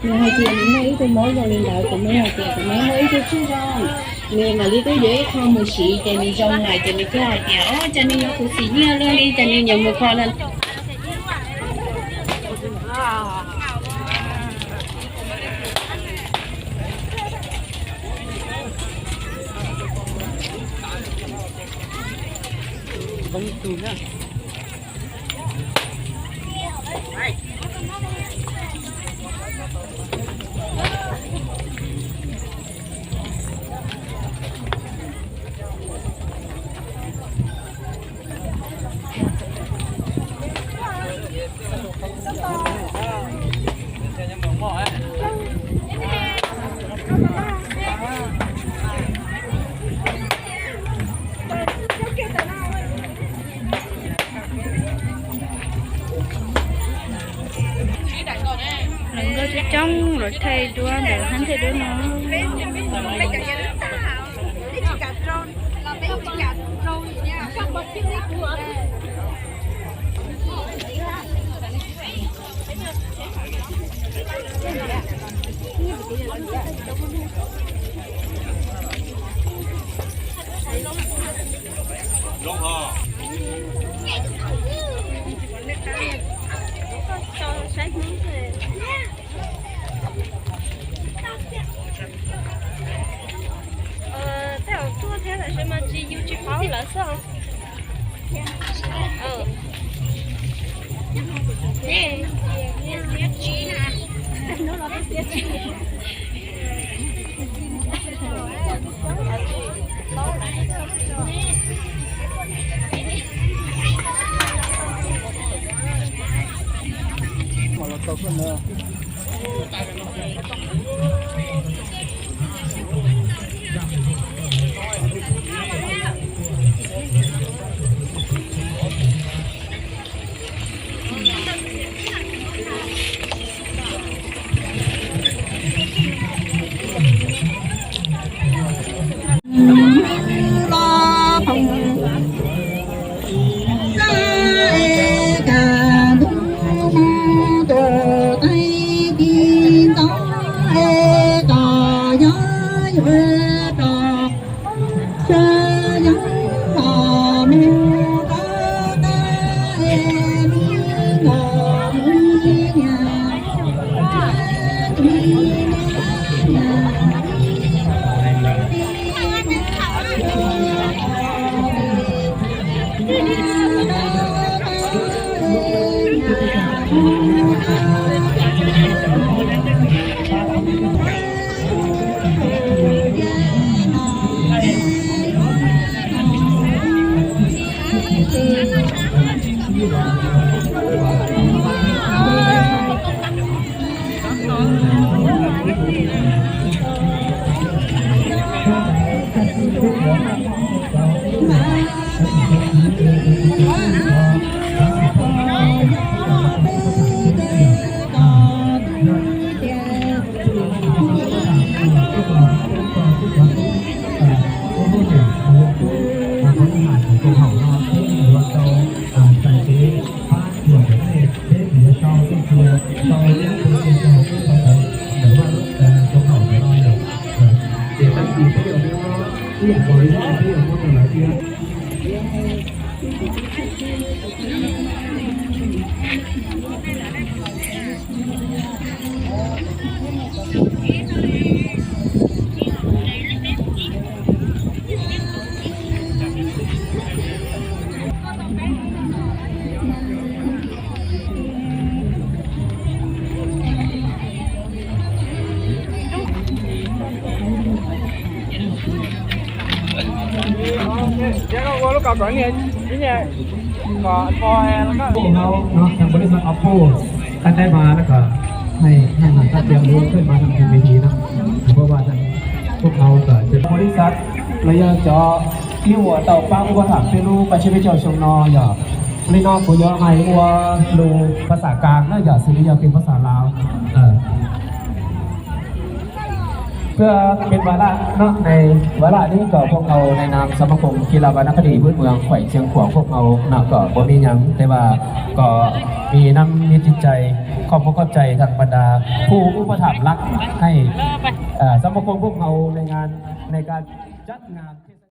Nws hais tias nws muaj ib tug mob zoo li ntawd, kuv muab hais tias kuv muaj ib tug tshwj zoo, nws mam li twb yuav ib qho mus siv ces nws zoo lawm ces nws thiaj hais tias, o, cas nws yuav khuv xim nyiaj luaj li, cas nws nyiam mus kho no. Lawv nkauj coob coob, lawv thaij duab ntawm hab thaij duab no. Tej zaum tuaj thiab tab sis mas tsis, yus tsis paub lawv xwb. Pub no, no, tag nrho li no, o, pub, tag nrho mas no kom, nej, nej mam coj tias ua peb mas tag nrho vis no, pub no kom cov pub li xav los yog cov ib uas tau pab ua tham peb lub paj tsib peb caug xyoo no yog li no kuv yuav hais ua lus phas xas Kav na yom, xws li yog peb phas xas Laus. เพื่อเป็นวาระเนาะในวาระนี้ก็พวกเราในนามสมาคมกีฬาวรรณคดีพื้นเมืองแขวงเชียงขวางพวกเราเนาะก็บ่มีหยังแต่ว่าก็มีน้ำมีจิตใจขอบคุณขอบใจทางบรรดาผู้อุปถัมภ์หลักให้เอ่อสมาคมพวกเราในงานในการจัดงาน